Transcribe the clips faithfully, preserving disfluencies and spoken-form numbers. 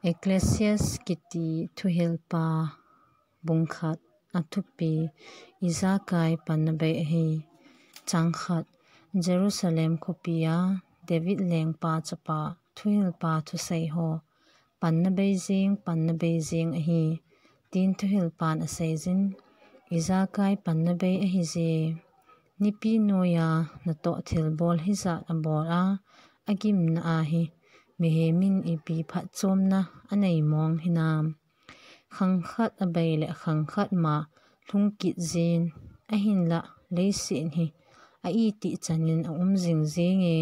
Ecclesiastes kiti thuhilpa bung khat. Athupi: Ijakai panna bei ahi. Chang khat. Jerusalem khopia David lengpa chapa, thuhilpa thusei ho. Panna bei jing, panna bei jing ahi, tin thuhilpan aseijin. Ijakai panna bei ahije? Nipi noiya natoh thilbol hijat abol a, agimna ahi, mihemin ipi phatchomna anei mong hinam? Khang khat abei le khang khat ma lhung kit jin, ahinlah leiset hi a itih chanin aum jing jinge.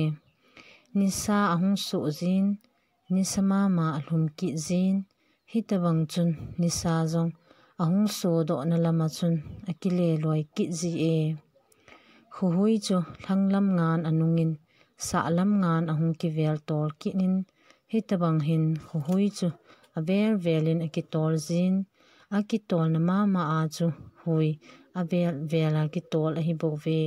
Nisa ahung soh jin, nisa mama alhum kit jin, hitabang chun nisa jong ahung sodohna lama chun akileloi kit jie. Khuhui chu lhanglam ngan anungin, sahlam ngan ahung kivel tol kit in, hitabang hin khuhui chu avel velin akitol jin, akitolna mama a chu hui avel vel a kitol ahi bouve.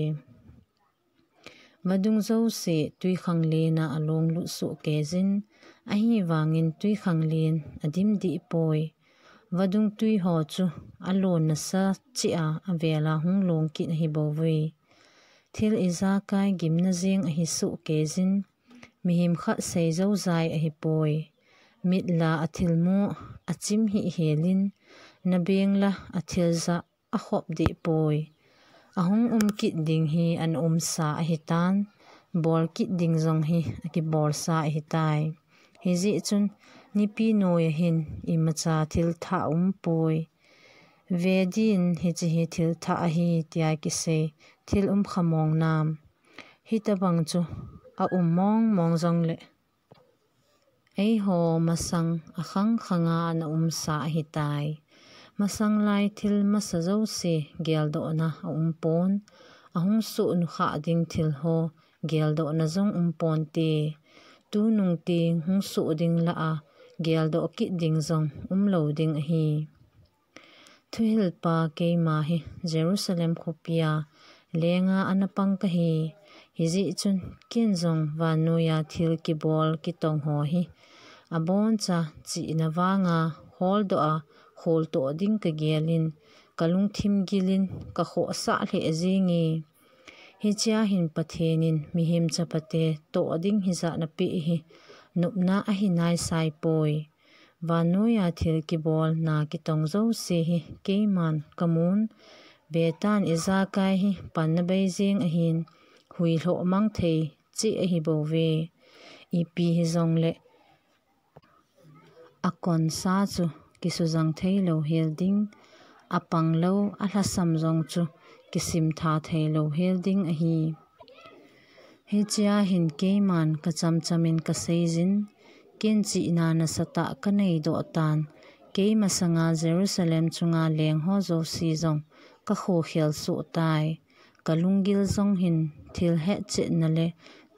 Vadung jouse twikhanglen a along lut soh kei jin, ahivangin twikhanglen adim dih poi. Vadung twi ho chu alon nasa cheh a avel a hung long kit ahi bouve. Thil ijakai gimna jing ahi soh kei jin, mihem khat sei jou jai ahi poi. Mitla athilmu achim hih helin, nabengla athil jah akhop dih poi. Ahung um kit ding hi ana umsa ahitan, bol kit ding jong hi akibolsa ahitai. Hijeh chun nipi noiya hin imacha thil thah um poi. Ve din, hiche hi thil thah ahi, tia kisei thil um kha mong nam? Hitabang chu aum mong mong jongle, eiho masang akhang khanga ana umsa ahitai. Masang lai thil masa jouse geldohna aum pon, ahung soh nukhah ding thil ho geldohna jong um ponte. Tunung teng hung soh ding lah a geldoh kit ding jong umlou ding ahi. Thuhilpa keima hi Jerusalem khopia lenga ana pang kahi. Hijeh chun ken jong vannoiya thil kibol kitong ho hi aboncha chihna vanga holdoh a kholtoh ding kagelin, kalungthim gilin kakhohsah lheh jinge. Hichea hin Pathen in mihem chapate toh ding hijat napeh hi nopna ahi naisai poi. Vannoiya thil kibolna kitong jouse hi keiman kamun. Vetan, ijakai hi panna bei jing ahin, hui lhoh mang thei cheh ahi bouve. Ipi hijongle akonsa chu kisujang theilou hel ding, apang lou, alhasam jong chu kisimtha theilou hel ding ahi. Hichea hin keiman kachamchamin kaseijin, ken chihna nasatah kaneidoh tan, kei masanga Jerusalem chunga leng ho jouse jong kakhokhel soh tai. Kalunggil jong hin thil hetchetna le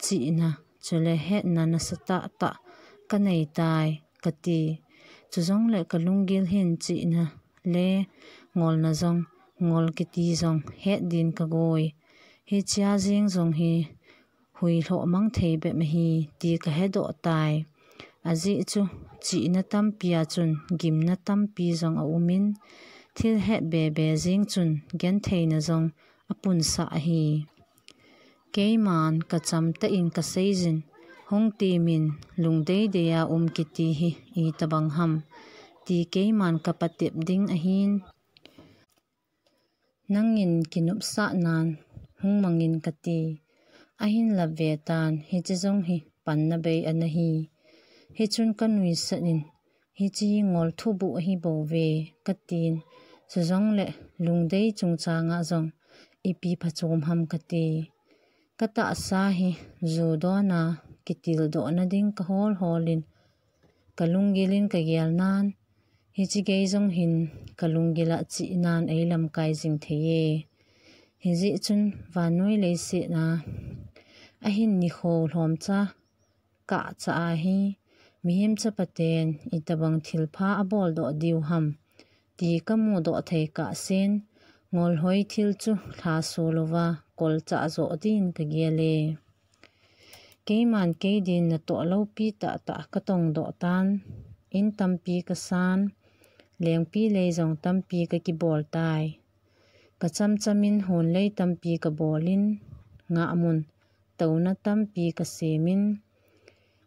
chihna, chule hetna nasatah tah kaneitai, kati. Chujongle kalunggil hin chihna le ngolna jong, ngol kiti jong het din kagoi. Hichea jeng jong hi hui lhoh mang thei bep ahi, ti kahedoh tai. Ajeh chu, chihna tampia chun gimna tampi jong aumin, thil het bebe jeng chun gentheina jong apunsah ahi. Keiman kachamtah in kaseijin, hung temin lungdeideia um kiti hi itobang ham, ti keiman kapatep ding ahin. Nangin kinopsahnan hung mangin kati, ahinla vetan, hiche jong hi panna bei anahi. Hichun kanuisat in, hiche hi ngol thubuh ahibouve, katin, chujongle lungdei chungchanga jong ipi phachom ham kati. Katahsa hi ju dona kitildohna ding kahol holin, kalunggilin kagelnan, hiche gei jong hin kalunggila chihnan eilamkai jing theiye. Hijeh chun vannoi leiset a ahin nikho lhomcha kahcha ahi, mihem chapaten itobang thilpha aboldoh diu ham, ti kamudoh thei kahsen, ngolhoi thil chu lhaso louva kolchah joh din kagele. Keiman keidin natoh loupi tahtah katongdoh tan. in tampi ka san, lengpi lei jong tampi ka kibol tai. Ka chamcham in hon lei tampi ka bol in, ngahmun, touna tampi ka sem in,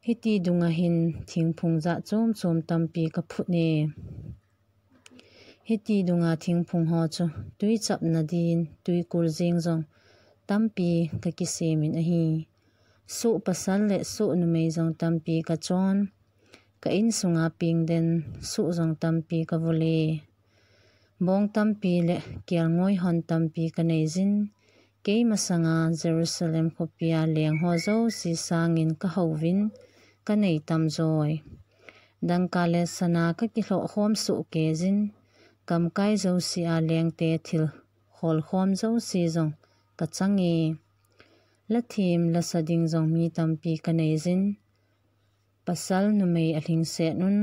hiti dunga hin thingphung jat chom chom tampi ka phut e. Hiti dunga thingphung ho chu tui chapna din, tui kul jing jong tampi ka kisem in ahi. Suh pasal le suh numei jong tampi ka chon. Ka insunga ping den suh jong tampi ka vul e. Bong tampi le kelngoi hon tampi ka nei jin. Kei masanga Jerusalem khopia leng ho jouse sangin ka houvin ka nei tam joi. Dangka le sana ka kilhoh khom suh kei jin. Kamkai jouse a lengte thil khol khom jouse jong ka chang e. La thim la sa ding jong mi tampi ka nei jin. Pasal numei a lhingset un,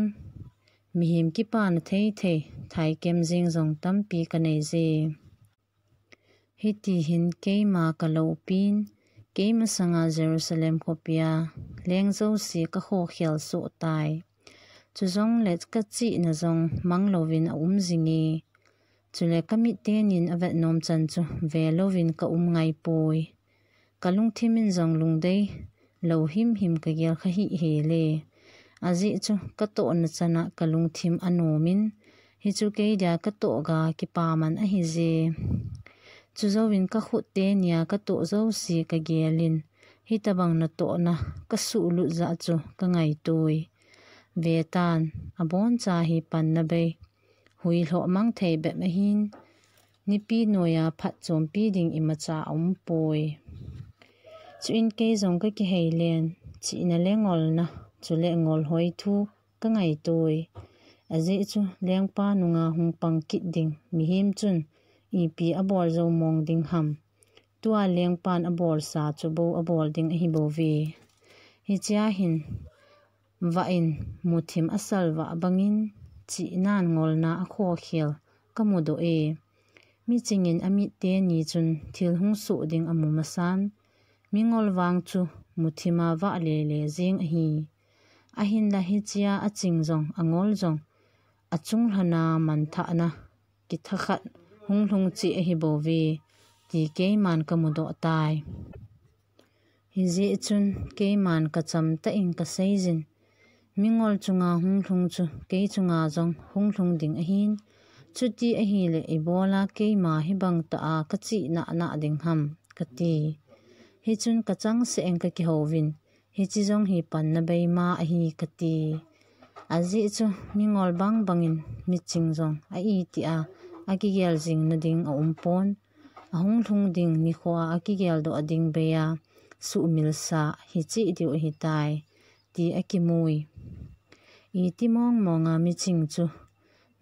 mihem kipana thei thei, thaikem jing jong tampi ka nei je. Hiti hin keima ka lopin, keima sanga Jerusalem khopia leng jouse ka khokhel suh tai. Chujong le ka chihna jong mang louvin a um jing e. Chule ka mit tenin a vet nom chan chu ve louvin ka um ngai poi. Ka lungthim in jong lungdei lo him him ka gel kha hi he le. Ajeh chu ka tohna chana ka lungthim a nom in, hichu kei dia ka toh ga kipa man ahi je. Chujouvin ka khut tenia ka toh jouse ka gel in, hitabang natohna ka suhlut jat chu ka ngaitoi. Ve tan, aboncha hi panna bei. Hui lhoh mang thei bep ahin, nipi noiya phatchompi ding imacha a um poi. Chuin kei jong ka kihei len, chihna le ngolna, chule ngol hoi thu ka ngaitoi. Ajeh chu lengpa nunga hung pang kit ding mihem chun ipi a bol jou mong ding ham. Tua lengpan a bolsa chu bou a bol ding ahi bouve. Hichea hin, vah in muthim a salvah bangin, chihnan ngolna a khokhel ka mudoh e. Miching in a mit teni chun thil hung suh ding a mu masan, mingol vang chu muthim a vah lele jeng ahi. Ahinla hichea a ching jong a ngol jong a chunglhana manthahna kithakhat hung lhung cheh ahi bouve, ti keiman ka mudoh tai. Hijeh chun keiman ka cham tah in ka seijin, mingol chunga hung lhung chu kei chunga jong hung lhung ding ahin, chuti ahile ibola keima hibang tah a ka chih nahnah ding ham, ka ti. Hichun ka changseh in ka kihouvin, hiche jong hi panna beima ahi, ka ti. Ajeh chu mingol bang bangin miching jong a itih a, a kigel jing nading a um pon. A hung lhung ding nikhoa a kigel doh ding beia suhmilsa hi cheh diu ahitai, ti a kimui. Iti mong monga miching chu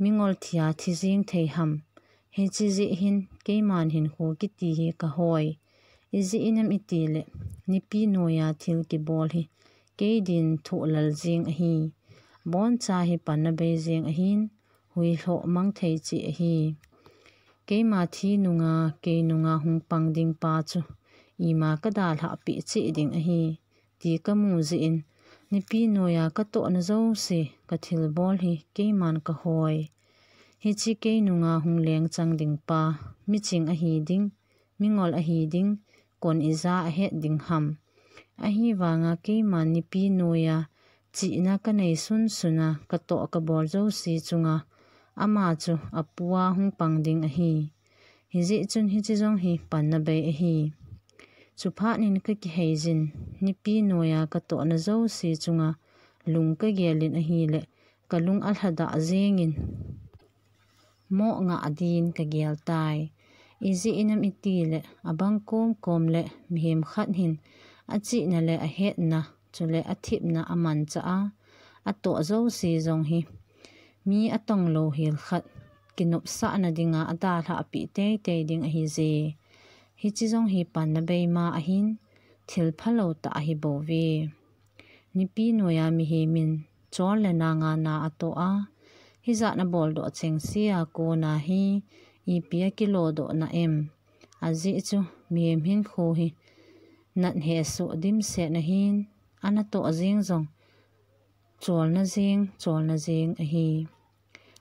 mingol thia thi jing thei ham. Hiche jeh hin keiman hinkho kiti hi ka hoi. Ijeh inem itile, nipi noiya thil kibol hi kei din thohlal jeng ahi. Boncha hi panna bei jeng ahin, hui lhoh mang thei cheh ahi. Keima thi nunga, kei nunga hung pang ding pa chu ima ka dalhah peh cheh ding ahi, ti ka mu jeh in, nipi noiya ka tohna jouse ka thilbol hi keiman ka hoi. Hiche kei nunga hung lengchang ding pa, miching ahi ding, mingol ahi ding, kon ija a het ding ham. Ahivanga keiman nipi noiya chihna ka nei sunsun a ka toh ka bol jouse chunga ama chu a pu a hung pang ding ahi. Hijeh chun hiche jong hi panna bei ahi. Chuphat in ka kiheijin, nipi noiya ka tohna jouse chunga lung ka gel in ahile, ka lung a lhadah jeng in, moh ngah din ka gel tai. Ijeh inem itile, abang kom kom le mihem khat hin a chihna le a hetna, chule a thepna a manchah a, a toh jouse jong hi mi a tong lou hel khat kinopsahna dinga a dalhah peh teitei ding ahi je. Hiche jong hi panna beima ahin, thil phalou tah ahi bouve. Nipi noiya mihem in chol le nanga na a toh a, hijat na boldoh chengse a kona hi ipi a kilodoh na em? Ajeh chu mihem hinkho hi nat hesoh dimset na hin, ana toh jeng jong cholna jing, cholna jing ahi.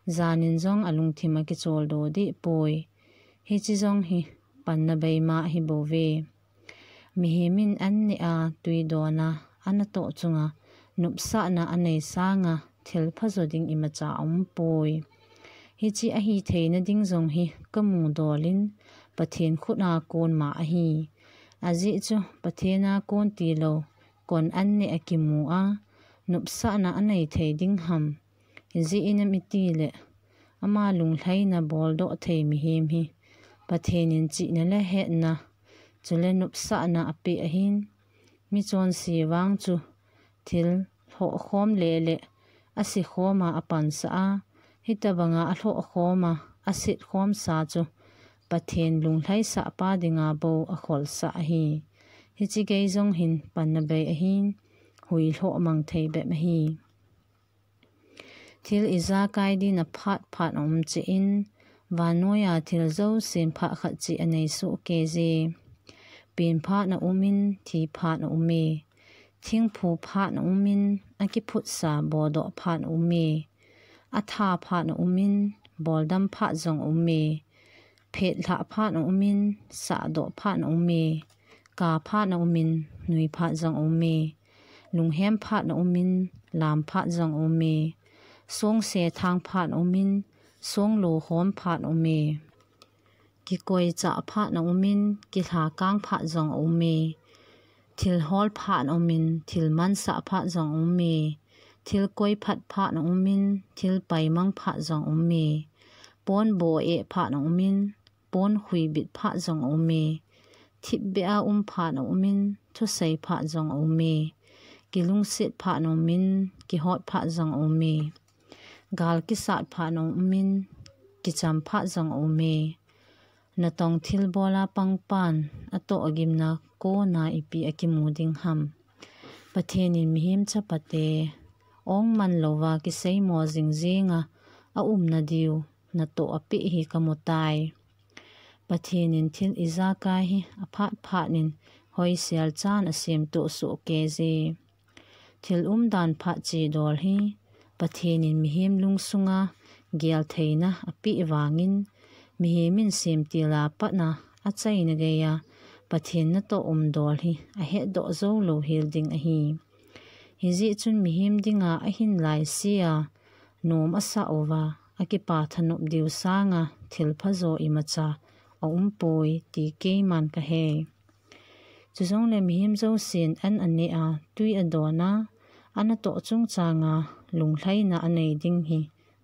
Janin jong alungthim akicholdo deh poi. Hiche jong hi panna beima ahi bouve. Mihem in an neh a, tui don a, ana toh chunga nopsahna anei sanga thil phajo ding imacha aumpoi. Hiche ahi theina ding jong hi kamu dol in Pathen khut a kon ma ahi. Ajeh chu Pathen a kon tilou kon an neh akimu a, nopsahna anei thei ding ham. Ijeh inem itile ama lunglhaina boldoh thei mihem hi Pathen in chihna le hetna, chule nopsahna apeh ahin, michonse vang chu thil lhohkhom lele asikhom a apansah a, hitobanga alhohkhom a asetkhomsa chu Pathen lunglhaisah pa dinga bou akholsah ahi. Hiche gei jong hin panna bei ahin, hui lhoh mang thei bep ahi. Thil ijakai dinga phat phat aum cheh in, vannoiya thil jousen phat khat cheh anei soh keiye. Pen phat aumin, thi phat aume. Thingphu phat aumin, akiphutsa bodoh phat aume. Atha phat aumin, boldam phat jong aume. Phetlhah phat aumin, sahdoh phat aume. Ka phat aumin, nui phat jong aume. Lunghem phat aumin, lam phat jong aume. Songse thang phat aumin, songlo khom phat aume. Kikoichah phat aumin, kilhakang phat jong aume. Thil hol phat aumin, thil mansah phat jong aume. Thil koi phat phat aumin, thil paimang phat jong aume. Pon bo eh phat aumin, pon khuibit phat jong aume. Thipbeh a um phat aumin, thusei phat jong aume. Kilungset phat aumin, kihot phat jong aume. Gal kisat phat aumin, kicham phat jong aume. Natong thilbol a pangpan atoh agimna kona ipi akimu ding ham. Pathen in mihem chapate ong man louva kiseimo jingjinga aumna diu natoh apeh hi kamutai. Pathen in thil ijakai hi aphat phat in hoisel chan asemtoh soh keiye. Thil umdan phat cheh dol hi Pathen in mihem lungsunga geltheina apeh vangin, mihem in semtil a patna achaina geiya Pathen natoh um dol hi ahetdoh jou lou hel ding ahi. Hijeh chun mihem dinga ahin laisea nom asah uva, akipa thanop diu sanga thil phajo imacha aumpoi ti keiman kahei. Chujongle mihem jousen an aneh a, tui adon a, anatoh chungchanga lunglhaina anei ding hi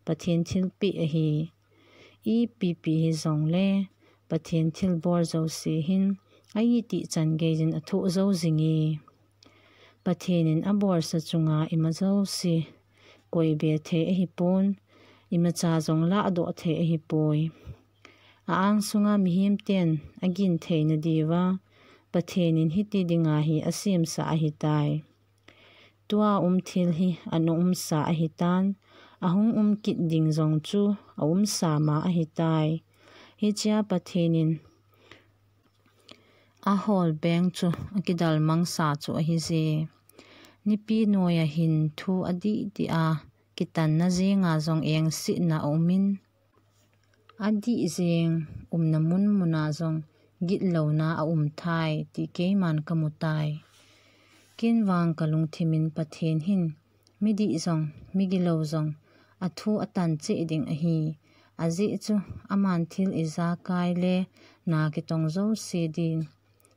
Pathen thilpeh ahi. Ipi pi hijongle Pathen thilbol jouse hin a-itih chan geiyin athoh jou jinge. Pathen in abolsa chunga ima jouse koibe thei ahipon, imacha jong lahdoh thei ahipoi. A-angsunga mihem ten agin theina diuva Pathen in hiti dinga hi asemsa ahitai. Tua um thil hi ana umsa ahitan, ahung um kit ding jong chu aumsa ma ahitai. Hichea Pathen in ahol beng chu akidalmangsa chu ahije. Nipi noiya hin thu adih dih a kitanna jenga jong engsetna aumin, adih jeng umna mun muna jong gitlouna aumtai ti keiman kamutai. Ken vang kalungthimin Pathen hin midih jong, migilou jong athu atan cheh ding ahi. Ajeh chu aman thil ijakai le na kitong jouse din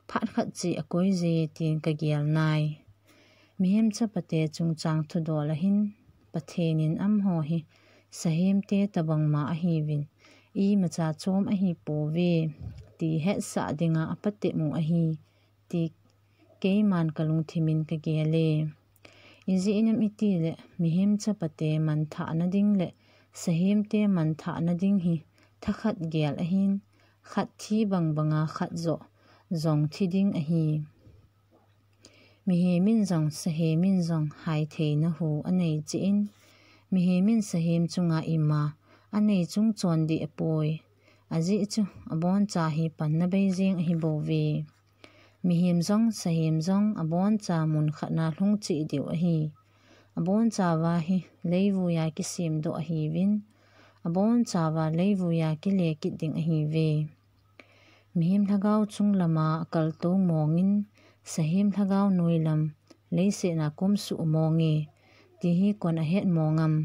phat khat cheh akoije tin kagelnai. Mihem chapate chungchang thudol ahin Pathen in amaho hi sahemte tobangma ahiuvin, imacha chom ahipouve ti hetsah dinga apatemu ahi ti keiman kalungthimin kagele. Ijeh inem itile mihem chapate manthahna ding le sahemte manthahna ding hi thakhat gel ahin, khat thi bangbanga khat joh jong thi ding ahi. Mihem in jong sahem in jong haitheina hu anei cheh in, mihem in sahem chunga ima anei chung chondih apoi. Ajeh chu aboncha hi panna beijeng ahibouve. Mihem jong sahem jong aboncha mun khatna lhung cheh diu ahi. Abonchauva hi leivuiya kisemdoh ahiuvin, abonchauva leivuiya kile kit ding ahiuve. Mihem lhagao chung lama akaltou mongin, sahem lhagao noilam leiset'a akomsuh monge, ti hi koin ahet mong am?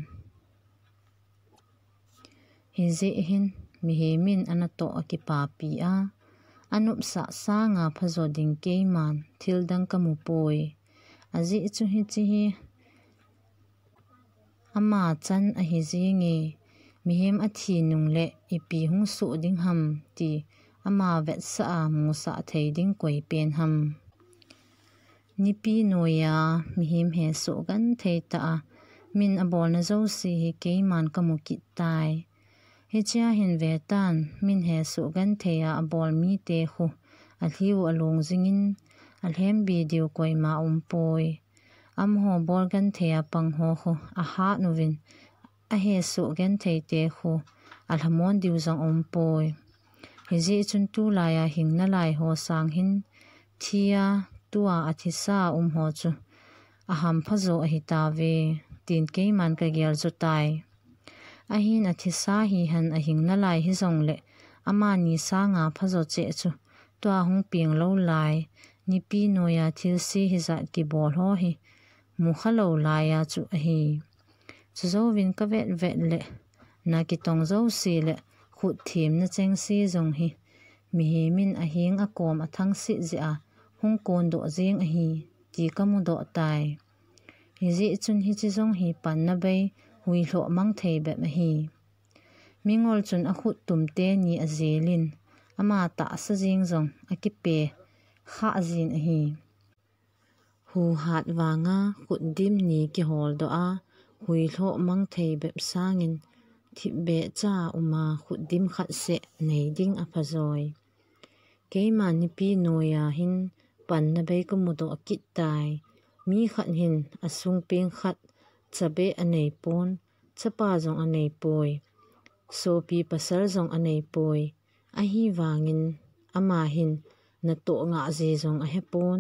Hijeh hin mihemin anatoh akipapi a, anopsah sanga phajo ding keiman thildang kamupoi. Ajeh chu hiche hi ama chan ahi jenge, mihem athi nungle ipi hung soh ding ham ti ama vetsah a musah thei ding koi pen ham? Nipi noiya mihem hesoh genthei tah a min abolna jouse hi keiman kamu kit tai. Hichea hin vetan, min hesoh genthei a abol mite khu alhiu along jingin, alhem video koima umpoi. Amaho bol genthei a pang ho khu ahat uvin, ahesoh genthei te khu alhamon diu jong umpoi. Hijeh chun tulaiya hing nalai ho sang hin, thia tua athisa um ho chu ahampha jo ahitauve, tin keiman kagel jo tai. Ahin athisa hihen ahing nalai hijongle, amani sanga phajo cheh chu tua hung peng lou lai, nipi noiya thilse hijat kibol ho hi mukha lou laiya chu ahi. Chujouvin kavet vet le, na kitong jouse le, khut themna chengse jong hi mihemin aheng akom athangse jeh a hung kondoh jeng ahi, ti kamudoh tai. Hijeh chun hiche jong hi panna bei, huilhoh mang thei bep ahi. Mingol chun akhut tum teni ajelin, ama tahsa jeng jong akipe khah jin ahi. Huhat vanga khut dim ni kiholdoh a, huilhoh mang thei bep sangin, thipbeh cha uma khut dim khat seh nei ding apha joi. Keima nipi noiya hin panna bei kamudoh kit tai. Mi khat hin asung peng khat chabeh anei pon, chapa jong anei poi. Sopi pasal jong anei poi. Ahivangin ama hin natoh ngah ji jong ahepon,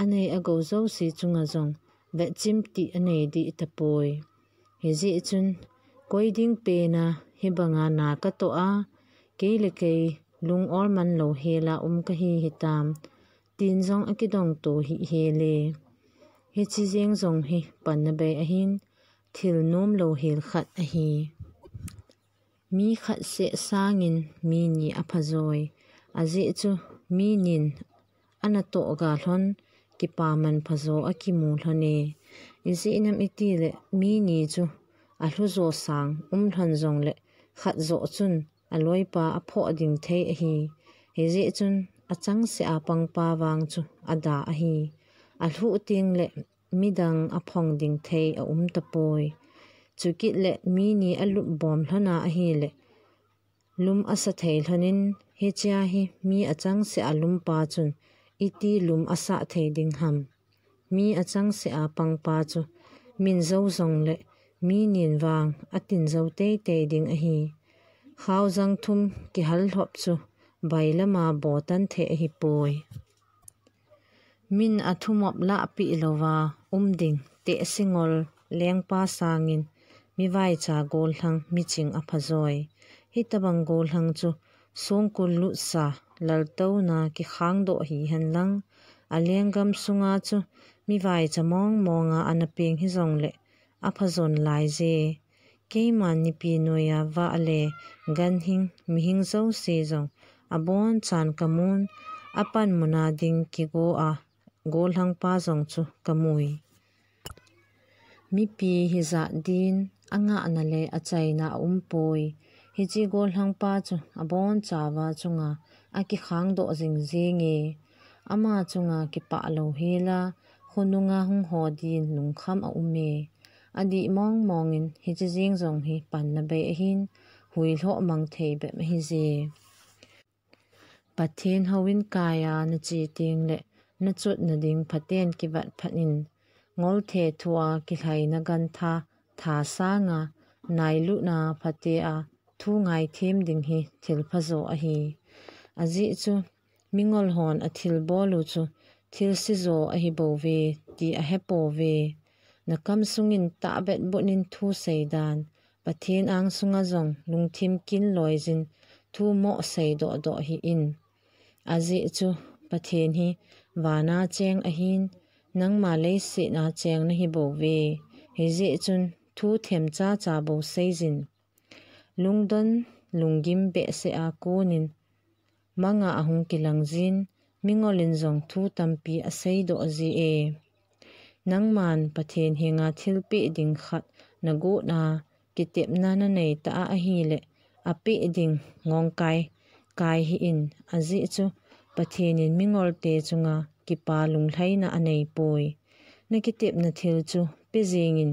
anei agou jouse chunga jong vetchim tih anei dih tapoi. Hijeh chun, koi ding pena hibanga na katoh a, kei le kei lung ol man lou hela um kahi hitam, tin jong akidong to hih hel e. Hiche jeng jong hi panna bei ahin, thil nom lou hel khat ahi. Mi khat seh sangin mi ni apha joi. Ajeh chu mi nin anatoh ga lhon kipaman phajo akimu lhon e. Ijeh inem itile mi ni chu alhu jo sang um lhon jongle khat joh chun aloipa aphoh ding thei ahi. Hijeh chun achangseh a pangpa vang chu ada ahi. Alhuh tengle midang aphong ding thei aum tapoi. Chukit le mi ni alup bom lhon a ahile lum asa thei lhonin, hichea hi mi achangseh a lumpa chun iti lum asah thei ding ham? Mi achangseh a pangpa chu min jou jongle mi nin vang atin jou teitei ding ahi. Khaojang thum kihal lhop chu bailama botan thei ahipoi. Min athumop lahpeh louva um ding tehse ngol lengpa sangin mivaicha gollhang miching apha joi. Hitobang gollhang chu songkul lutsa, laltouna kikhangdoh hihen lang, alenggam sunga chu mivaicha mong monga ana peng hijongle apha jon laije. Keiman nipi noiya vah le ganhing mihing jouse jong abonchan kamun, apanmuna ding kigo a gollhangpa jong chu kamui. Mipi hijat din angahna le achaina aumpoi. Hiche gollhangpa chu abonchauva chunga akikhangdoh jing jenge. Ama chunga kipah lou hela khonunga hung ho din lungkham aum e. Adih mong mongin hiche jeng jong hi panna bei ahin, huilhoh mang thei bep ahije. Pathen houin kaiya nache tengle nachotna ding phaten kivat phat in, ngolthe thua kilhaina gantha tha sanga nailutna phatea thu ngaithem ding hi thil phajo ahi. Ajeh chu mingol hon athilbol u chu thilse jo ahibouve ti ahepouve. Na kam sungin tahbet butnin thu sei dan, Pathen ang sunga jong lungthim kin loijin thu mo sei doh doh hih in. Ajeh chu Pathen hi vana cheng ahin, nangma leiset a cheng nahi bou ve. Hijeh chun thu themcha cha bou seijin. Lungdon lunggim behseh a konin manga ahung kilang jin, mingolin jong thu tampi asei doh ji e. Nangman Pathen henga thilpeh ding khat nagot a, kitepna nanei ta ahileh, apeh ding ngong kai, kai hih in. Ajeh chu Pathen in mingolte chunga kipa lunglhaina anei poi. Nakitepna thil chu pe jingin.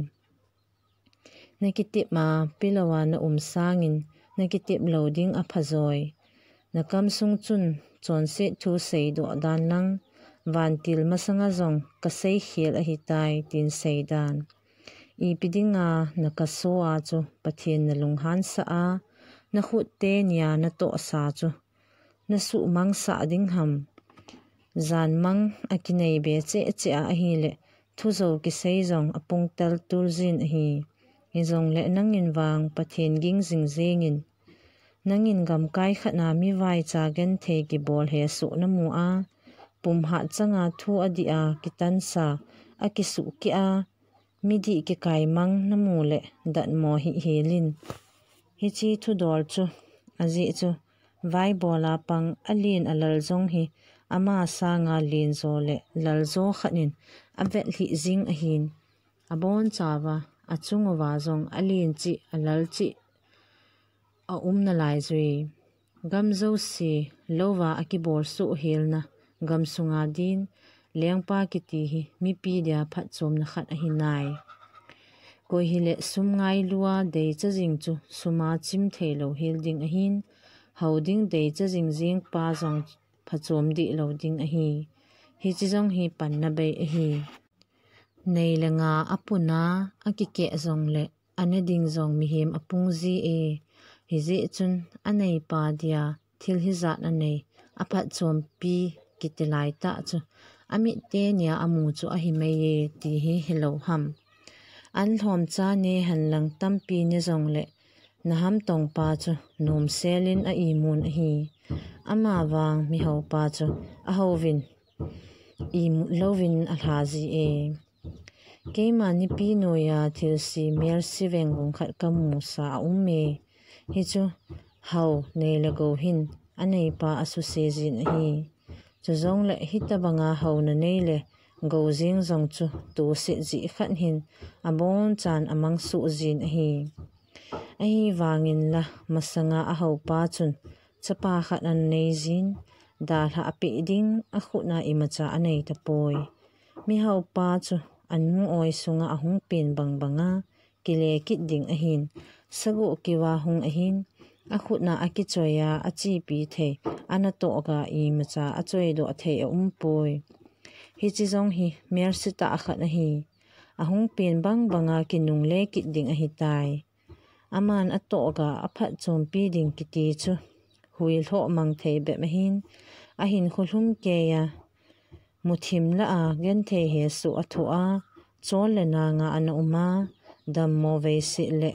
Nakitep a pe lou a na um sangin, nakitep lou ding apha joi. Na kam sung chun chonset thu sei doh dan lang, vantil masanga jong kasei khel ahitai, tin sei dan. Ipi dinga na kaso a chu Pathen nalunghan sah a, nakhut tenia natoh sa chu nasuhmang sah ding ham? Janmang akinei be cheh cheh a ahileh, thu jo kisei jong apung tel tul jin ahi. Hijongleh nangin vang Pathen ging jing jingin. Nangin gamkai khat a mi vaicha genthei kibol hesoh namu a, pumhat changa thu adih a kitansa, akisuh keh a, midih kikai mang namu leh datmo hih helin. Hiche thudol chu, ajeh chu, vaibol a pang alen alal jong hi, ama sanga len jo leh lal jo khat in avet lhih jing ahin. Abonchauva, achung uva jong alen cheh, alal cheh aum nalai jui. Gam jouse louva akibol soh helna, gam sunga din, lengpa kiti hi mipi dia phatchomna khat ahi nai. Koi hileh sum ngailua deicha jing chu suma chim thei lou hel ding ahin, hou ding deicha jing jing pa jong phachom dih lou ding ahi. Hiche jong hi panna bei ahi. Nei le nga apuna akikeh jongleh, ane ding jong mihem apung ji e. Hijeh chun aneipa dia thil hijat anei, aphatchompi kiti laitah chu, amit tenia amu chu ahi mai e, ti hi helou ham? An lhomcha ne henlang tampi ne jongleh, nahamtong pa chu nomselin a imun ahi. Ama vang mihaopa chu ahouvin, imut louvin alha ji e. Keima nipi noiya thilse melsi vengung khat kamusa aum e. Hichu hao nei le gou hin aneipa asuse jin ahi. Chujongleh hitabanga haona nei le gou jing jong chu toset jeh khat hin abonchan amangsoh jin ahi. Ahivangin la masanga ahaopa chun chapa khat anei jin, dalha apeh ding akhutna imacha anei tapoi. Mihaopa chu anu oi sunga ahung pen bang banga kile kit ding ahin, sagoh kiva hung ahin, akhutna akichoiya achepi thei, anatoh ga imacha achoidoh thei aumpoi. Hiche jong hi melsetah khat ahi. Ahung pen bang banga kinungle kit ding ahitai. Aman atoh ga aphatchompi ding kiti chu hui lhoh mang thei bep ahin, ahinkho lhum keiya muthim lah a genthei hesoh athoh a, chol le nanga ana um a, dammo veiseh le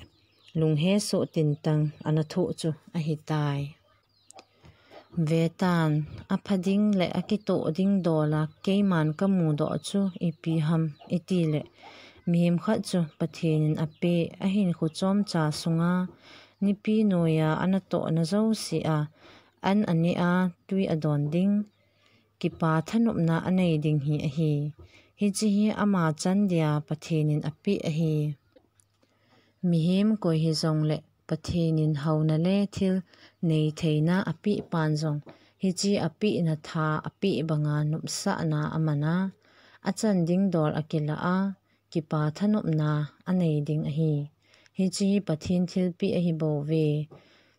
lunghesoh tintang ana thoh chu ahitai. Vetan, apha ding le akitoh ding dola keiman kamudoh chu ipi ham itileh, mihem khat chu Pathen in apeh ahinkho chomcha sunga nipi noiya anatohna jousea an aneh a tui adon ding kipa thanopna anei ding hi ahi. Hiche hi ama chan dia Pathen in apeh ahi. Mihem koi hijongleh Pathen in haona le thil nei theina apeh pan jong, hiche apehna tha apeh banga nopsahna aman a, achan ding dol akilah a, kipa thanopna anei ding ahi. Hiche hi Pathen thilpeh ahibouve.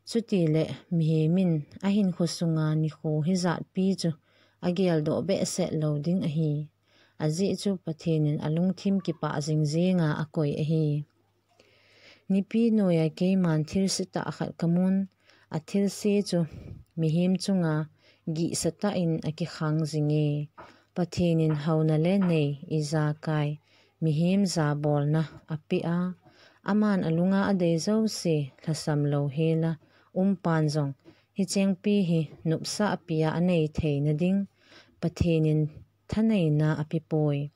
Chutileh mihem in ahinkho sunga nikho hijatpi chu ageldoh behseh lou ding ahi. Ajeh chu Pathen in alungthim kipah jing jenga akoi ahi. Nipi noiya keiman thilsetah khat kamun, athilse chu mihem chunga gihsatah in akikhang jinge. Pathen in haona le nei, ijakai, mihem jabolna apeh a, aman alunga adei jouse lhasam louhela umpan jong, hichengpi hi nopsahpi a anei theina ding Pathen in thaneina apepoi.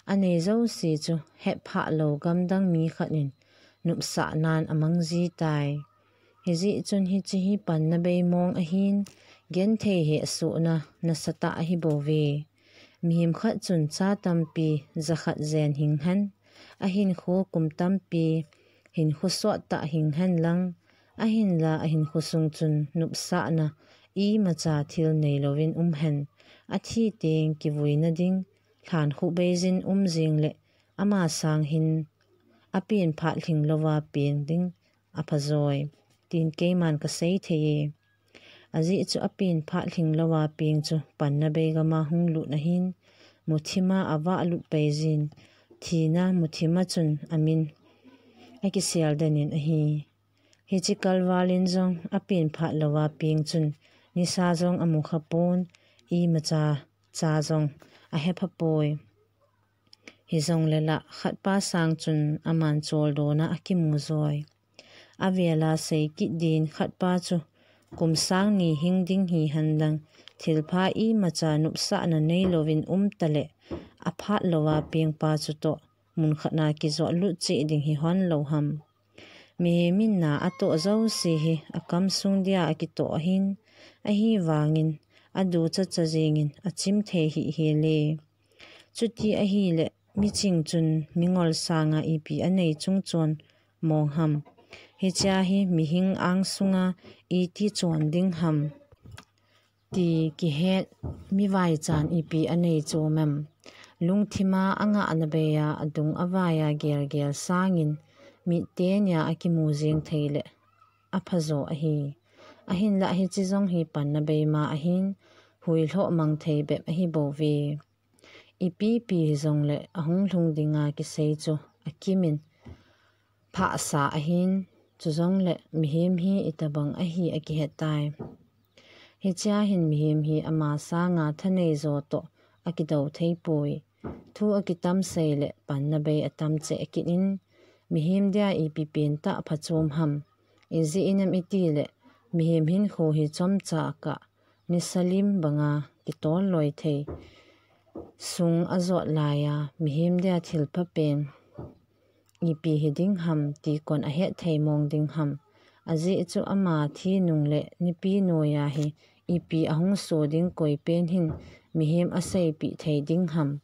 Anei jouse chu hetphah lou gamdang mi khat in nopsahnan amang jitai. Hijeh chun hiche hi panna bei mong ahin, genthei hehsohna nasatah ahibouve. Mihem khat chun cha tampi jakhat jen hinghen, ahinkho kum tampi hinkho sottah hinghen lang, ahinla ahinkho sung chun nopsahna imacha thil neilouvin umhen, athi teng kivuina ding lhankhuh beijin um jeng le ama sang hin apen phat lhinglouva peng ding aphajoi, tin keiman kasei thei e. Ajeh chu apen phat lhinglouva peng chu panna bei gama hunglut ahin, muthima avahlut peijin, thina muthima chun amin akisel den in ahi. Hiche kalval in jong apen phat louva peng chun nisa jong amukhapon, imacha cha jong ahephapoi. Hijongle lah khatpa sang chun aman choldona akimu joi. Avela seikit din khatpa chu kum sang ni hing ding hihen lang, thilpha imacha nopsahna neilouvin umtale, aphat louva pengpa chu toh munkhatna kijotlut cheh ding hihon lou ham. Mihem in na atoh jouse hi akamsung dia akitoh ahin, ahivangin aduchacha jengin achim thei hihhel e. Chuti ahile, miching chun mingol sanga ipi anei chungchon mong ham? Hichea hi mihing angsunga iti chon ding ham, ti kihet mivaichan ipi anei chom em? Lungthima angahna beia adung avaia gelgel sangin, mit tenia akimu jeng theile aphajo ahi. Ahinlah hiche jong hi panna beima ahin, huilhoh mang thei bep ahibouve. Ipipi hijongle ahunglhung dinga kisei chu akimin phahsa ahin, chujongle mihem hi itobang ahi akihetai. Hichea hin mihem hi ama sanga thaneijo toh akidou theipoi. Thu akitam seile panna bei atam cheh kit in, mihem dia ipi pentah phachom ham? Ijeh inem itile, mihem hinkho hi chomcha kah, nisa lim banga kitol loi thei. Sung ajot laiya mihem dia thilpha pen ipi hiding ham ti kon ahet thei mong ding ham? Ajeh chu ama thi nungle nipi noiya hi ipi ahung so ding, koipen hin mihem aseipeh thei ding ham?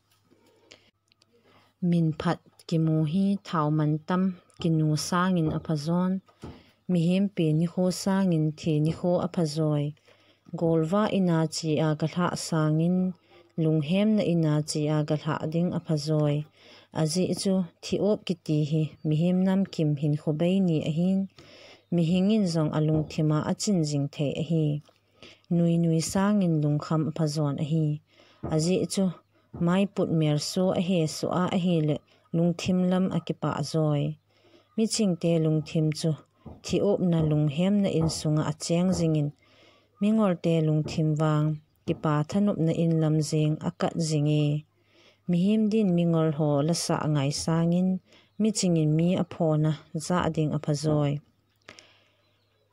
Minphat kimu hi thao mantam kinu sangin aphajon, mihem pe nikho sangin thi nikho aphajoi. Golvah ina chea galhah sangin, lunghemna ina chea galhah ding aphajoi. Ajeh chu thi-op kiti hi mihem namkim hinkho bei ni ahin, mihingin jong alungthima achin jing thei ahi. Nuinui sangin lungkham aphajon ahi. Ajeh chu maiput melso ahesoh a ahile, lungthim lam akipah joi. Michingte lungthim chu thi-opna lunghemna insunga acheng jingin, mingolte lungthim vang kipa thanopna in lam jeng akat jinge. Mihem din mingol ho lasah ngai sangin, michingin mi aphona jah ding aphajoi.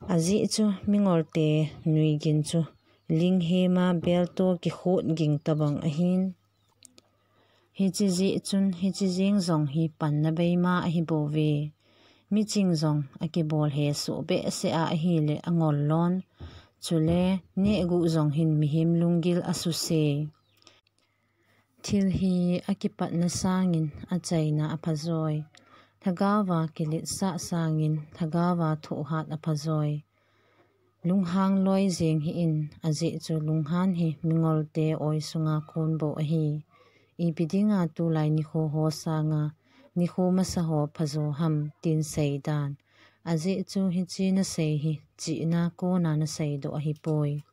Ajeh chu mingolte nuigin chu linghema belto kikhut ging tobang ahin. Hiche jeh chun hiche jeng jong hi panna beima ahibouve. Miching jong akibol hesoh behseh a ahile angol lon. Chule nehguh jong hin mihem lunggil asuse. Thil hi akipatna sangin achaina aphajoi. Lhagaova kiletsah sangin lhagaova thohhat aphajoi. Lunghang loi jeng hih in, ajeh chu lunghan hi mingolte oi sunga konbou ahi. Ipi dinga tulai nikho ho sanga nikho masa ho phajo ham tin seidan. Ajeh chu hiche nasei hi chihna kona naseidoh ahipoi.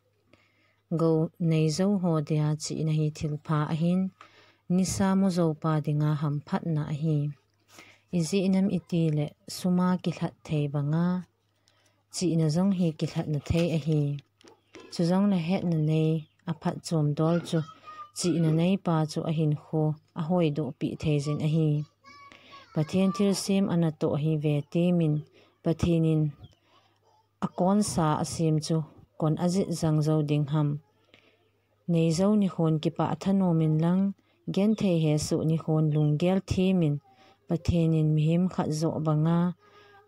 Gou neijou ho dia chihna hi thilpha ahin, nisa mujoupa dinga hamphatna ahi. Ijeh inem itile suma kilhat thei banga chihna jong hi kilhatna thei ahi. Chujongle hetna nei aphatchomdol chu chihna neipa chu ahinkho ahoidoh pih thei jin ahi. Pathen thilsem anatoh hi ve temin, Pathen in akonsa asem chu kon ajih jang jou ding ham. Neijou nikhon kipah thanom in lang, genthei hesoh nikhon lunggel them in, Pathen in mihem khat joh banga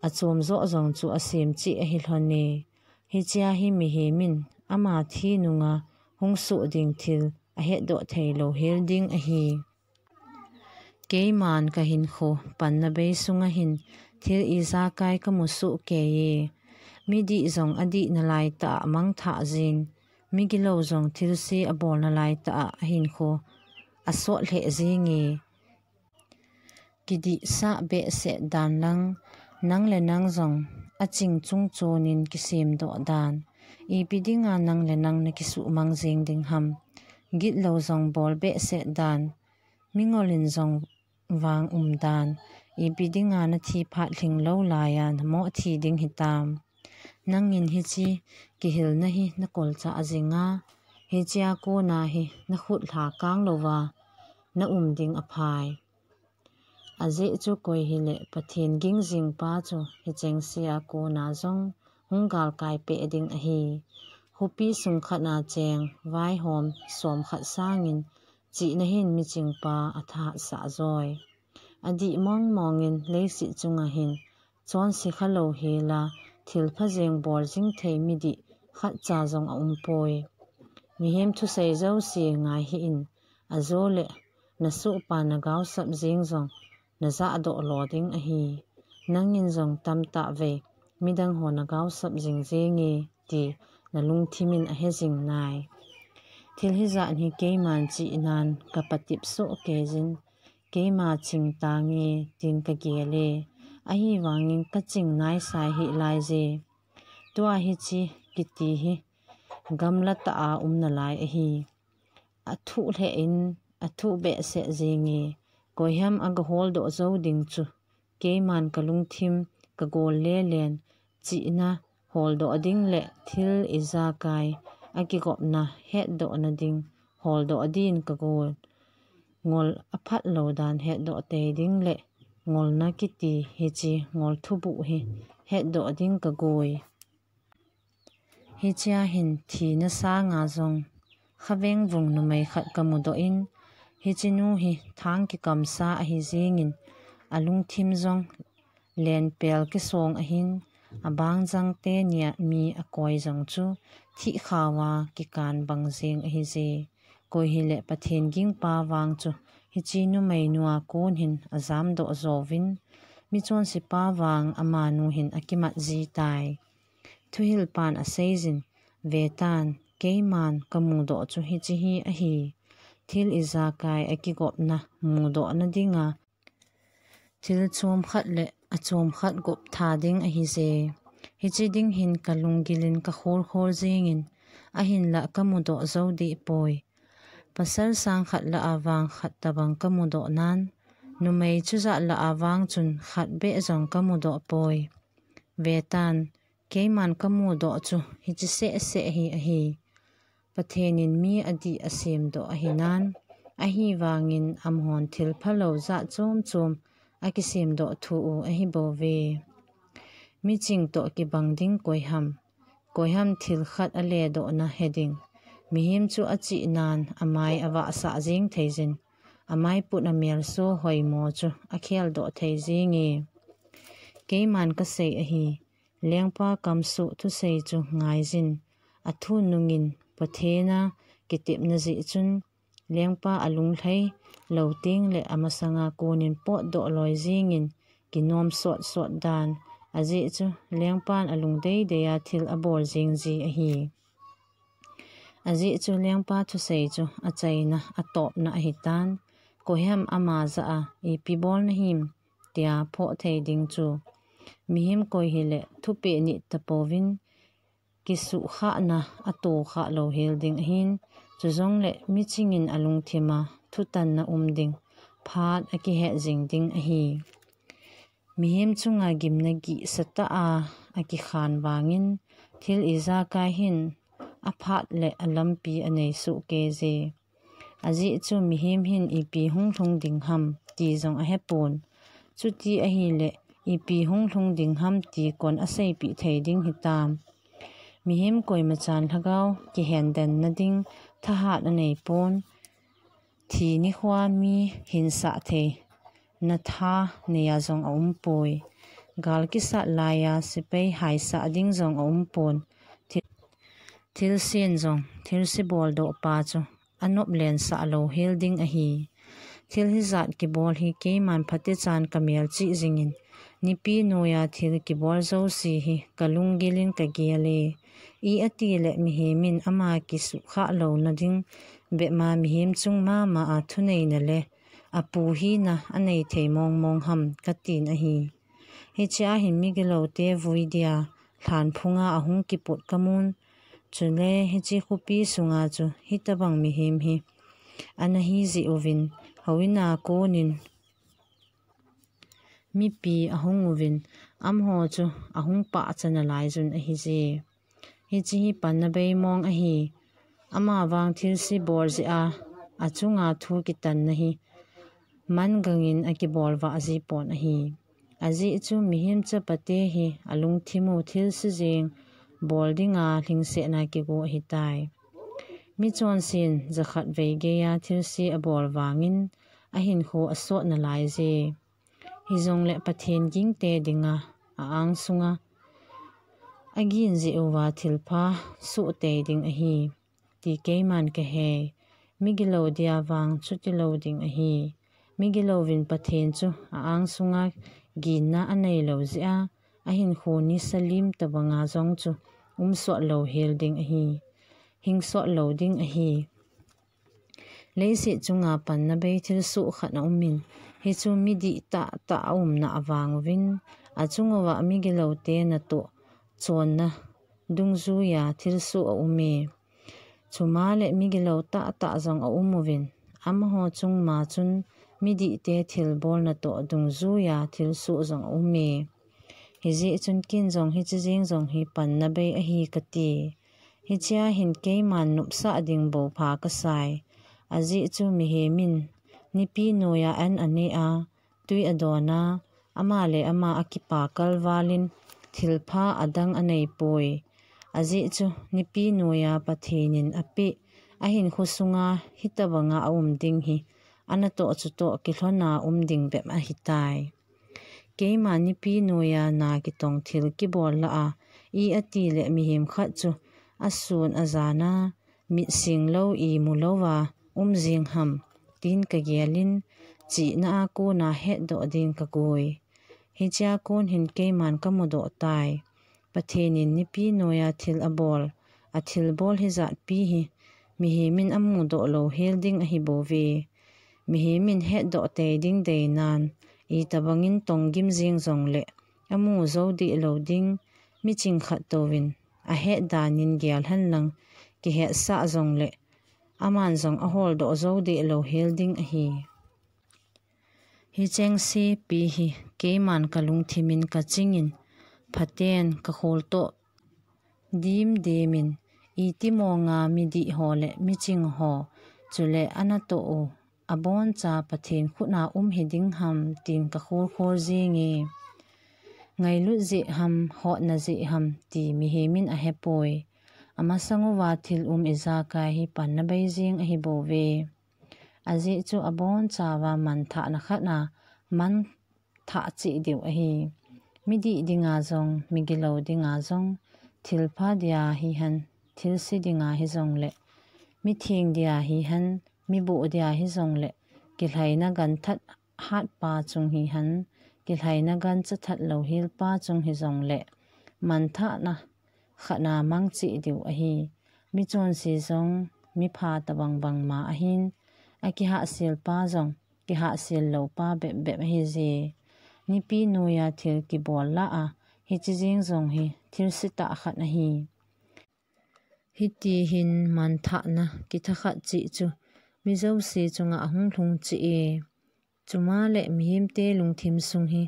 achom joh jong chu asem cheh ahi lhon e. Hichea hi mihem in ama thi nunga hung soh ding thil ahetdoh thei lou hel ding ahi. Keiman kahinkho panna bei sunga hin thil ijakai kamu soh kei e. Midih jong adih nalai tah a amangthah jin, migilou jong thilse abol nalai tah a ahinkho asot lheh jing e. Kidihsah behseh dan lang, nang le nang jong aching chung chonin kisemdoh dan. Ipi dinga nang le nang nakisuhmang jing ding ham. Gitlou jong bol behseh dan. Mingol in jong vang um dan. Ipi dinga nathi phat lhinglou laiya namoh thi ding hitam. Nangin hiche kihilna hi nakolchah jing a, hichea kona hi nakhut lha kang louva naum ding aphai. Ajeh chu koi hileh Pathen ging jingpa chu hichengsea kona jong hung galkai peh ding ahi. Khopi sung khat a cheng vaihom som khat sangin chihna hin michingpa athahatsah joi. Adih mongmong in leiset chunga hin chonse khalou hela thilpha jeng bol jing thei midih khatcha jong aumpoi. Mihem thusei jouse ngai hih in, ajole nasohpa nagaosap jeng jong najahdoh lo ding ahi. Nangin jong tamtah vei midang ho nagaosap jing jenge ti nalungthim in ahe jing nai. Thil hijat hi keiman chihnan kapatep soh kei jin, keima ching tange tin kagel e. Ahivangin kaching naisai hih laije. Tua hiche kiti hi gamla tah a um nalai ahi. Athuh lheh in, athuh behseh jenge. Koiham agaholdoh jou ding chu keiman kalungthim kagol lelen, chihna holdoh ding le thil ijakai akigopna hetdohna ding holdoh din kagol. Ngol aphat lou dan hetdoh tei ding le ngolna kiti hiche ngol thubuh hi hetdoh ding kagoi. Hichea hin thina sanga jong khaveng vung numei khat kamudoh in, hichenu hi thang kikamsa ahi jingin, alungthim jong lenpel kisong ahin, abangjang tenia mi akoi jong chu thihkhao a kikan bang jing ahije. Koi hileh Pathen gingpa vang chu hiche numeinu a kon hin ajamdoh jouvin, michonsepa vang amanu hin akimat jitai. Thuhilpan aseijin, vetan, keiman kamudoh chu hiche hi ahi. Thil ijakai akigopna mudohna dinga thil chomkhat le achomkhat gop tha ding ahije. Hiche ding hin kalunggil in kakholkhol jingin, ahinlah kamudoh jou dehpoi. Pasal sang khat lah a vang khat tabang kamudoh nan, numei chujat lah a vang chun khat beh jong kamudoh poi. Vetan, keiman kamudoh chu hiche sehseh hi ahi. Pathen in mi adih asemdoh ahinan, ahivangin amahon thil phalou jat chomchom akisemdoh thu u ahibouve. Miching toh kibang ding koiham, koiham thil khat aledohna heding. Mihem chu achihnan amai avahsah jing theijin, amaiput amelso hoimo chu akheldoh thei jinge. Keiman kasei ahi, lengpa kamsoh thusei chu ngaijin, athunungin Pathen a kitepna jeh chun, lengpa alunglhai lou tengle amasanga konin potdoh loi jingin kinom sotsot dan, ajeh chu lengpan alungdeidei a thil abol jing ji ahi. Ajeh chu lengpa thusei chu achaina atopna ahitan, koiham ama jah a ipi bol nahim tia phoh thei ding chu. Mihem koi hileh thupeh nit tapouvin, kisuhkhahna atohkhah louhel ding ahin, chujongle michingin alungthim a thutanna um ding phat akihet jing ding ahi. Mihem chunga gimna gihsatah a akikhan vangin, thil ijakai hin aphat le alampi anei soh keije. Ajeh chu mihem hin ipi hung lhung ding ham ti jong ahepon. Chuti ahileh ipi hung lhung ding ham ti kon aseipeh thei ding hitam. Mihem koima chan lhagao kihendenna ding thahat aneipon. Thi nikhoa mi hinsah theina tha neiya jong aumpoi. Gal kisat laiya sepai haisah ding jong aumpon. Thil, thilsen jong, thilse boldoh pa chu anop lensah louhel ding ahi. Thil hijat kibol hi keiman phatechan kamelchih jingin, nipi noiya thil kibol jouse hi kalunggilin kagel e. Ipi atileh mihemin ama kisuhkhah louna ding bepma mihem chung mama a thuneina le apu hina anei thei mongmong ham katin ahi. Hichea hin migiloute vui dia lhanphunga ahung kiput kamun. Chule hiche khopi sunga chu hitobang mihem hi ana hijeh uvin, houin a konin mipi ahung uvin, amaho chu ahung pahcha nalaiyun ahije. Hiche hi panna beimong ahi. Amavang thilse bol jeh a, achunga thu kitanna hi mangangin akibol vah jipon ahi. Ajeh chu mihem chapate hi alungthimu thilse jeng bol dinga lhingsetna kigo ahitai. Michonsen jakhat vei geiya thilse abol vangin ahinkho asot nalaije. Hijongleh Pathen gingte dinga a-angsunga agin jeh uva thilpha sohtei ding ahi ti keiman kahei. Migilou dia vang chutilou ding ahi. Migilouvin Pathen chu a-angsunga ginna aneilou jeh a, ahinkho nisa lim tobanga jong chu umsot louhel ding ahi. Hingsot lou ding ahi. Leiset chunga panna bei thilsoh khat aumin, hichu midih tahtah aumna avang uvin, achunguva migiloute natoh chonna dungjuiya thilsoh aume. Chuma le migilou tahtah jong aum uvin, amaho chunga chun midihte thilbol natoh dungjuiya thilsoh jong aume. Hijeh chun ken jong hiche jeng jong hi panna bei ahi kati. Hichea hin keiman nopsah ding boupha kasai. Ajeh chu mihemin nipi noiya an anei a, tui adon a, ama le ama akipa kalvalin thilpha adang aneipoi. Ajeh chu nipi noiya Pathenin apeh ahinkho sunga hitobanga aum ding hi anatoh chutoh kilhona um ding bep ahitai. Keima nipi noiya na kitong thil kibol lah a, ipi atileh mihem khat chu asun ajan a, mit sing lou imu louva um jing ham, tin kagelin, chihna a kona hetdoh din kakoi. Hichea kon hin keiman kamudoh tai. Pathenin nipi noiya thil abol, athilbol hijatpi hi mihemin amudoh louhel ding ahibouve. Mihemin hetdoh tei ding deinan, itobangin tonggim jing jongleh amu jou deh lou ding, miching khat touvin ahet danin gel henlang, kihetsah jongleh aman jong aholdoh jou deh louhel ding ahi. Hichengsepi hi keiman kalungthimin kachingin, phaten kakhol toh dimdemin, itimonga midih ho le miching ho, chule anatoh u aboncha Pathen khutna um hiding ham, tin kakholkhol jenge. Ngailut jeh ham, hotna jeh ham, ti mihemin ahepoi. Amasanguva thil um ijakai hi panna bei jing ahibouve. Ajeh chu abonchauva manthahna khat a manthah cheh diu ahi. Midih dinga jong, migilou dinga jong, thilpha dia hihen, thilse dinga hijongleh, mitheng dia hihen, miboh dia hijongleh, kilhaina ganthat hatpa chung hihen, kilhaina gancha that louhelpa chung hijongleh, manthahna khat a mang cheh diu ahi. Michonse jong mipha tobang bangma ahin, akihahselpa jong kihahsel loupa bepbep ahije. Nipi noiya thil kibol lah a, hiche jeng jong hi thilse tah khat ahi. Hitihin manthahna kithakhat cheh chu mi jouse chunga ahung lhung cheh e. Chuma le mihemte lungthim sung hi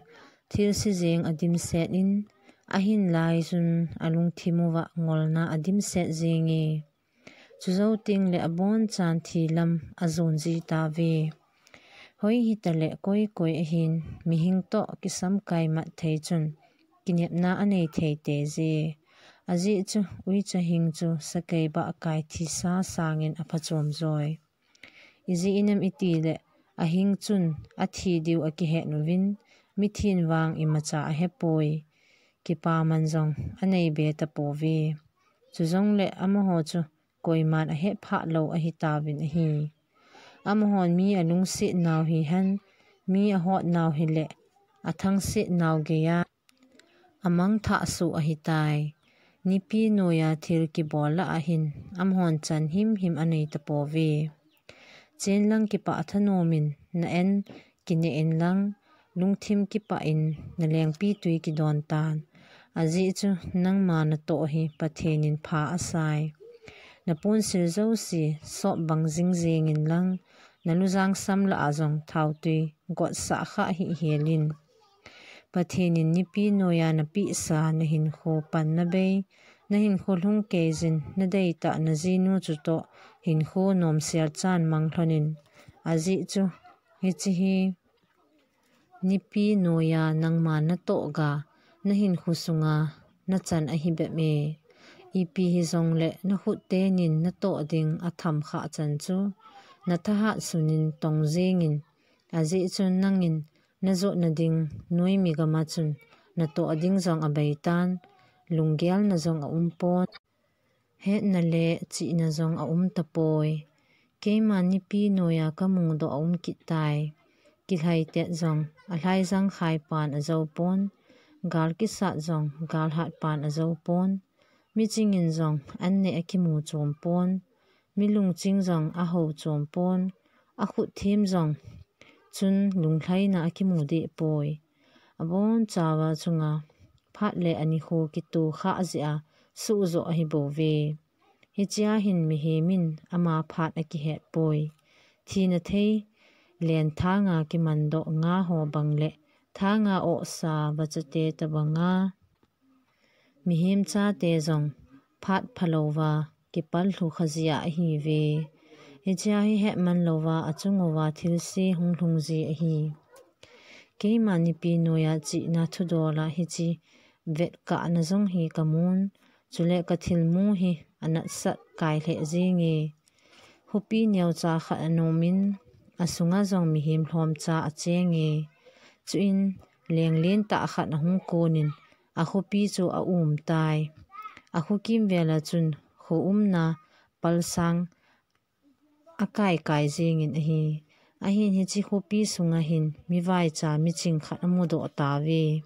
thilse jeng adimset in, ahinlaiyun alungthim uva ngolna adimset jenge. Chujou tengle abonchan thi lam ajon ji tauve. Hoi hitaleh koi koi ahin, mihing toh kisamkai mat thei chun, kinepna anei thei teije. Ajeh chu uicha hing chu sakei bah kai thisa sangin aphachom joi. Ijeh inem itileh, ahing chun athi diu akihet uvin, mithin vang imacha ahepoi. Kipaman jong anei be tapouve. Chujongleh amaho chu koiman ahetphah lou ahitauvin ahi. Amahon mi alungset nau hihen, mi ahot nau hileh, athangset nau geiya amangthah soh ahitai. Nipi noiya thil kibol lah ahin, amahon chan himhim anei tapouve. Chenlang kipah thanomin, na-an kineh inlang, lungthim kipah in nalengpi tui kidon tan. Ajeh chu nangma natoh hi Pathen in pha asai. Naponsil jouse sop bang jingjing inlang, nalujang sam lah a jong thautui gotsah khah hih helin. Pathen in nipi noiya napehsa nahinkho panna bei, nahinkho lhung keijin nadeitah najinu chutoh hinkho nomsel chan mang lhonin. Ajeh chu hiche hi nipi noiya nangma natoh ga nahinkho sunga nachan ahi bep e. Ipi hijongleh nakhut tenin natoh ding atham khah chan chu nathahat sunin tong jingin. Ajeh chu nangin najotna ding noimi gama chun natoh ding jong abeitan, lunggelna jong aumpon. Hetna le chihna jong aum tapoi. Keima nipi noiya kamudoh aum kit tai. Kilhaitet jong alhaijang khaipan ajoupon. Gal kisat jong galhatpan ajoupon. Michingin jong anneh akimu chompon. Milungching jong aho chompon. Akhut them jong chun lunglhaina akimu dehpoi. Abonchauva chunga phat le anikho kitoh khah jeh a suhjoh ahibouve. Hichea hin mihemin ama phat akihetpoi. Thina thei len thanga kimandoh nga ho bang le thanga ohsa vachate tobanga mihem chate jong phat phalouva kipal lhu kha jia ahiuve. Hichea hi hetman louva achunguva thilse hung lhung ji ahi. Keima nipi noiya chihna thudola hiche vetkahna jong hi kamun, chule kathilmu hi anatsat kai lheh jinge. Khopi neocha khat anomin, asunga jong mihem lhomcha achenge. Chuin lenglen tah khat ahung konin, akhopi chu aum tai. Akho kimvela chun kho umna palsang akai kai jingin ahi. Ahin hiche khopi sunga hin mivaicha miching khat amudoh tauve.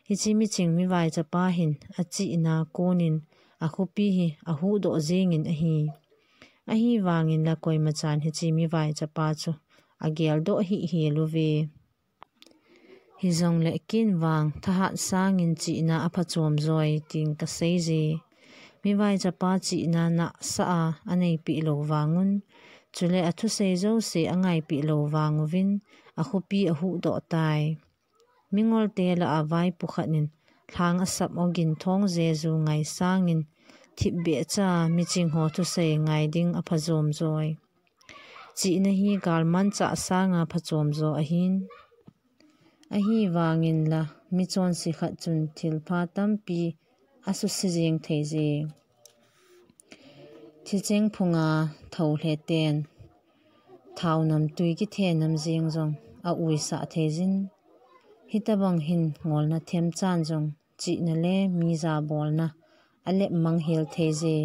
Hiche miching mivaichapa hin achihna konin akhopi hi ahuhdoh jingin ahi. Ahivangin la koimachan hiche mivaichapa chu ageldoh hihhel uve. Hijongle ken vang thahat sangin chihna aphachom joi tin kaseije. Mivaichapa chihna nahsah a aneipeh lou vangun, chule athusei jouse angaipeh lou vanguvin, akhopi ahuhdoh tai. Mingolte lah a vaipo khat in lhang asap ogin thong jeju ngai sangin, thipbeh cha miching ho thusei ngai ding aphachom joi. Chihna hi galmanchah sanga phachom jo ahin. Ahivangin la michonse khat chun thilpha tampi asuse jeng thei jeng. Thicheng phunga thoulheten thao namtui kithe nam jeng jong auisah thei jin. Hitabang hin ngolna themchan jong chihna le mi jabolna alep mang hel thei je.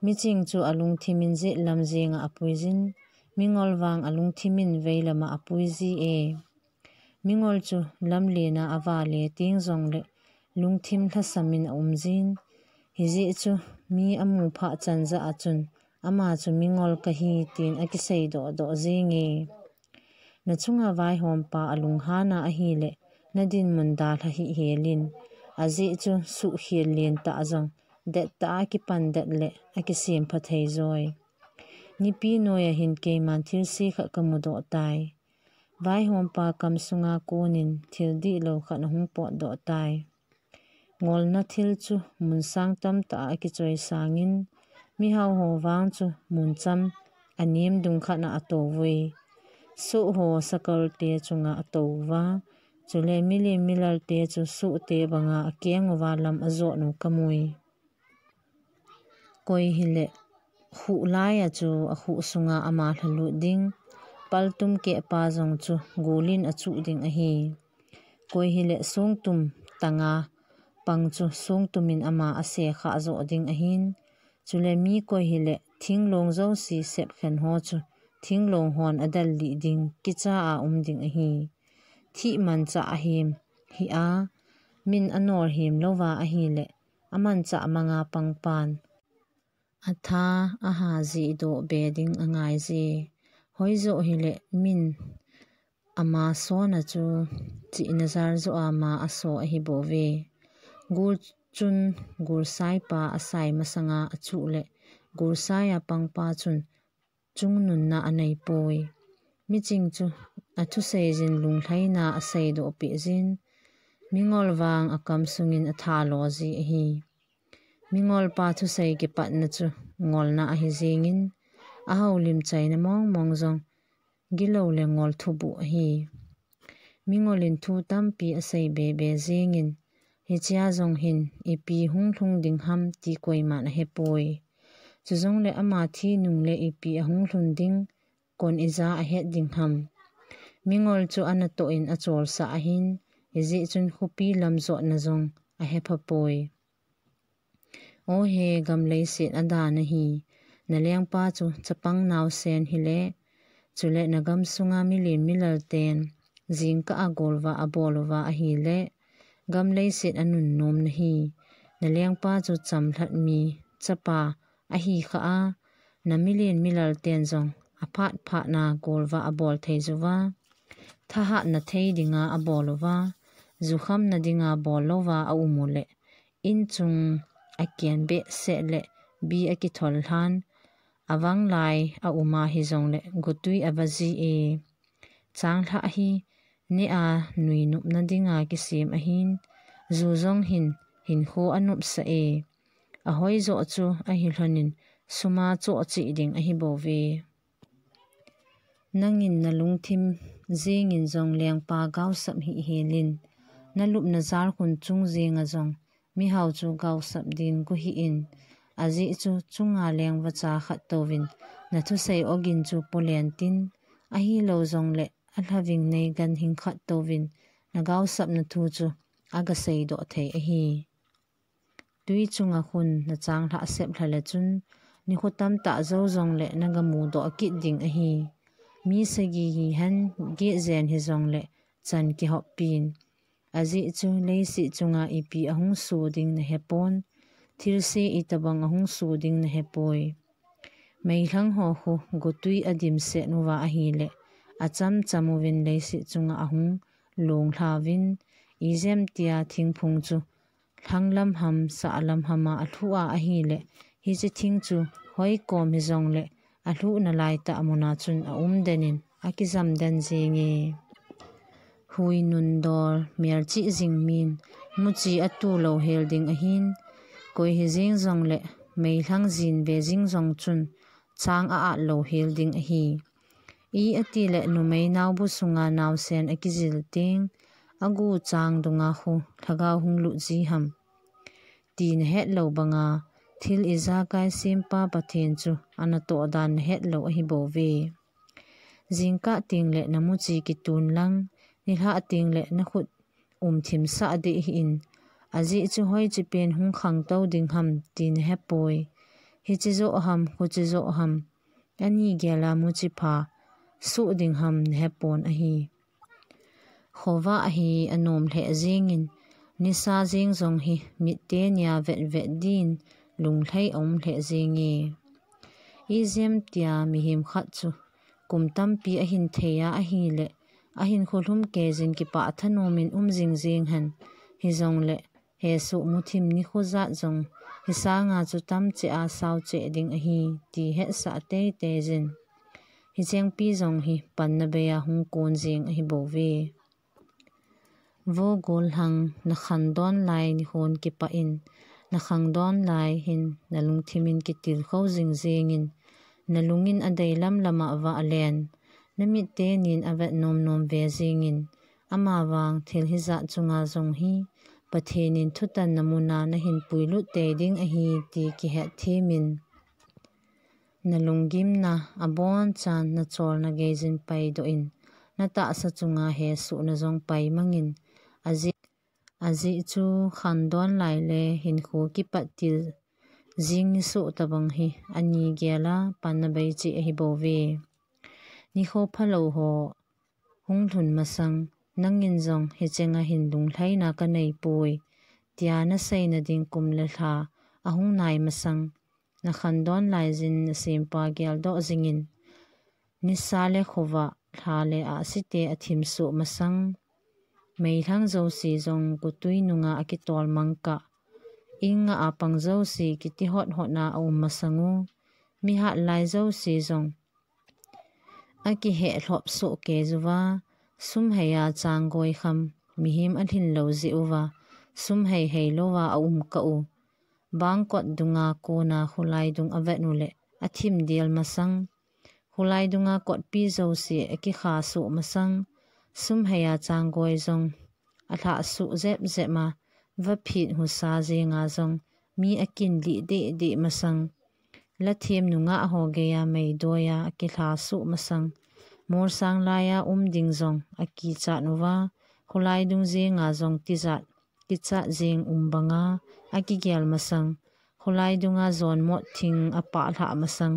Miching chu alungthimin jetlam jenga apui jin, mingol vang alungthimin veilama apui ji e. Mingol chu lamlena avale teng jongle lungthim lhasamin aum jin. Hijeh chu mi amu phah chan jah a chun ama chu mingol kahi tin akisei doh doh jenge. Nachunga vaihompa alunghana ahile, nadinmun dalha hih helin, ajeh chu suhkhel lentah jong, dettah a akipan det le akisempha thei joi. Nipi noiya hin keiman thilse khat kamudoh tai. Vaihompa kamsunga konin thil dihlou khat ahung potdoh tai. Ngolna thil chu mun sang tamtah a akichoi sangin, Mihao ho vang chu muncham anem dung khat na ato uvui. Soh ho sakal te chunga ato uva. Chule milim milal te chu soh te banga akeng uva lam ajot u kamui. Koi hile khuh lai a chu akhuh sunga ama lhalut ding, paltum keh pa jong chu gulin achuh ding ahi. Koi hile songtum tanga pang chu songtum in ama ase kha ajoh ding ahin. Chule mi koi hile thinglong jouse sepkhen ho chu thinglong hon adal lih ding kicha a um ding ahi. Thih manchah ahem hi a, min anol hem louva ahile amanchah manga pangpan atha aha jihdoh be ding angai je. Hoijoh hile min ama sona chu chihna jar joh a ma aso ahi bouve. Gul chun gulsai pa asai masanga achuh le gulsai a pangpa chun chungnunna anei poi. Miching chu athusei jin lunglhaina aseidoh peh jin, mingol vang akam sungin athalo ji ahi. Mingol pa thusei kipatna chu ngolna ahi jingin, ahoulim chaina mong mong jong gilou le ngol thubuh ahi. Mingol in thu tampi asei be be jingin, hichea jong hin ipi hung lhung ding ham ti koiman ahepoi. Chujongle ama thi nung le ipi ahung lhun ding, kon ija ahet ding ham. Mingol chu anatoh in acholsah ahin, hijeh chun khopi lam jotna jong ahepha poi. O he gam leiset adan ahi, nalengpa chu chapang naosen hile, chule nagam sunga milim milal ten jingkah a golvah abol uva ahile, gam leiset anunnom nahi. Nalengpa chu chamlhat mi chapa ahi kha a, namilim milal ten jong aphat phatna golvah abol thei uva, thahatna thei dinga abol uva, jukhamna dinga bol louva aum u le, inchung aken behseh le bi akithol lhan, avang lai aum a hijongle gotui ava ji e. Changlhah hi neh a nuinupna dinga kisem ahin, ju jong hin hinkho anopsah e. Ahoijoh chu ahi lhonin suma choh cheh ding ahi bouve. Nangin nalungthim jingin jong lengpa gaosap hih helin, nalupna jalkhun chung jinga jong mihao chu gaosap din go hih in, ajeh chu chunga lengvacha khat touvin nathusei ogin chu polen tin, ahilou jongle alhaving nei ganhing khat touvin nagaosapna thu chu agaseidoh thei ahi. Tui chunga khun nachanglhah sep lha le chun, nikho tamtah jou jongle nagamudoh kit ding ahi. Mi sagi hihen, geh jen hijongle chan kihop pin. Ajeh chu leiset chunga ipi ahung so ding nahepon, thilse itobang ahung so ding nahepoi. Meilhang ho khu gotui adimset uva ahile, achamcham uvin leiset chunga ahung longlhauvin, ijemtia thingphung chu lhanglam ham, sahlam hama alhuh a ahile, hiche thing chu hoikom hijongle alhuhna laitah muna chun aumden in akijamden jinge. Hui nundol, melchih jing min, muchi atu louhel ding ahin, koi hijing jongle, meilhang jin ve jing jong chun, chang a-at louhel ding ahi. I atile numei naobu sunga naosen akijil teng, agu chang dunga khu lhagao hung lut ji ham, ti nahet lou banga, thil ijakai sempa Pathen chu anatoh dan nahet lou ahibouve. Jingkah tengle namuchi kitun lang, nilhah tengle nakhut umthimsah deh hih in, ajeh chu hoiche pen hung khangtou ding ham ti nahepoi. Hiche joh ham, khuche joh ham, ani gela muchi pha soh ding ham nahepon ahi. Khovah hi anom lheh jengin, nisa jeng jong hi mit tenia vetvet din lunglhai aum lheh jenge. Ijemtia mihem khat chu kum tampi ahin theia ahile, ahinkho lhum keijin kipah thanomin um jingjeng hen, hijongle hesoh muthim nikho jat jong hisanga chu tamcheh a saocheh ding ahi, ti hetsah teitei jin. Hichengpi jong hi panna beia hung kon jeng ahibouve. Vo Gollhang, nakhangdon lai nikhon kipah in, Na khangdon lai hin na lungthimin kitilkhou jing jingin, na lungin adei lamlama vah len, na mitte nin avet nomnom ve jingin, amavang thil hijat chunga jong hi Pathenin thutanna muna nahin puilut tei ding ahi ti kihetthimin, na lunggimna abonchan na cholna geijin paidoh in, na tahsa chunga hesohna jong paimangin, ajeh, ajeh chu khangdon lai le hinkho kipat til jing nisoh tabang hi ani gela panna bei cheh ahi bouve. Nikho phalou ho hung lhun masang, nangin jong hichenga hin lunglhaina kaneipoi, tia naseina ding kum le lha ahung nai masang, na khangdon laijin na sempa geldoh jingin, nisa le khovah, lha le ahsi te athim soh masang, meilhang jouse jong kutui nunga akitol mangkah, inga apang jouse kiti hot hotna aum masang u, mihat lai jouse jong akiheh lhop soh kei uva, sumheiya changgoi kham mihem alhin lou jeh uva, sumhei hei louva aum kah u, bangkot dunga kona kholai dung avet u le athim del masang, kholai dunga kotpi jouse akikha soh masang, sumheiya changgoi jong alhah soh jep jep a, vaphit husa jenga jong mi akin lih deh deh masang, lathem nungah ho geiya meidoiya akilha soh masang, molsang laiya um ding jong akichat uva, kholai dung jenga jong tijat kichat jeng um banga akigel masang, kholai dunga jonmot thing apah lhah masang,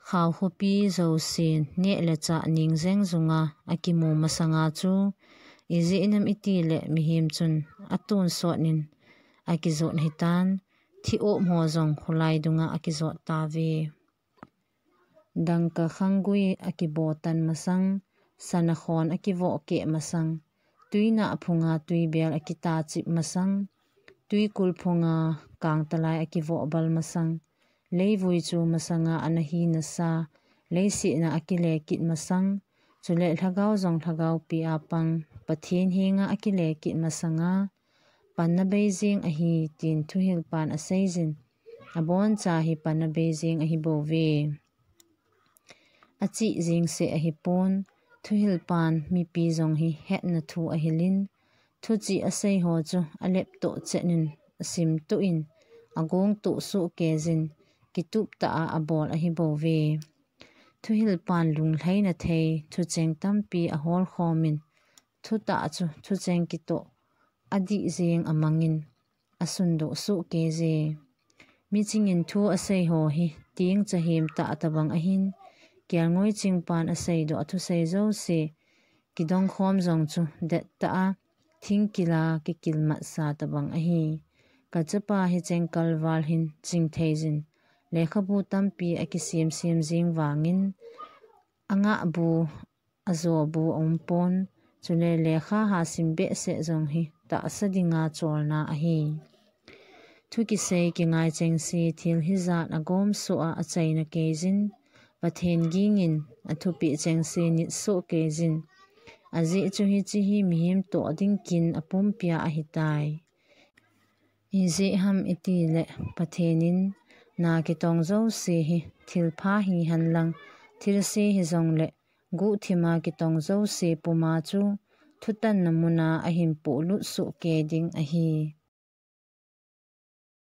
khao khopi jousen neh le chah ning jeng junga akimu masanga chu, ijeh inem itile mihem chun atonsot in akijot hitan, thi-op ho jong kholai dunga akijot tauve. Dangka khanggui akibo tan masang, sana khon akivoh keh masang, tuinah phunga tuibel akitachip masang, tuikul phunga kangtalai akivoh bal masang, leivui chu masanga ana hinasa, leisetna akile kit masang, chule lhagao jong lhagaopi a pang Pathen henga akile kit masanga, panna bei jeng ahi, tin thuhilpan aseijin, aboncha hi panna bei jeng ahi bouve. Achih jeng seh ahipon, thuhilpan mipi jong hi hetna thu ahilin, thuchih asei ho chu aleptoh chet in, asimtoh in, agongtoh soh keijin, kitup tah a abol ahi bouve. Thuhilpan lunglhaina thei thucheng tampi aholkhomin, thutah chu thucheng kitoh adih jeng amangin, asundoh soh keije. Michingin thu asei ho hi tengcha hemtah tabang ahin, kelngoi chingpan aseidoh athusei jouse kidongkhom jong chu dettah a thingkila kikilmatsa tabang ahi. Kachapa hicheng kalval hin chingtheijin, lekhabu tampi akisemsem jeng vangin, angahbu, ajobu aumpon, chule lekha hasim behseh jong hi tahsa dinga cholna ahi. Thu kisei kingai chengse thil hijat agomsoh a achaina keijin, Pathen gingin athupeh chengse nitsoh keijin, ajeh chu hiche hi mihem toh ding kin apumpia ahitai. Ijeh ham itile Pathenin na kitong jouse hi thilpha hihenlang, thilse hijongle guhthima kitong jouse puma chu thutanna muna ahin pohlut soh kei ding ahi.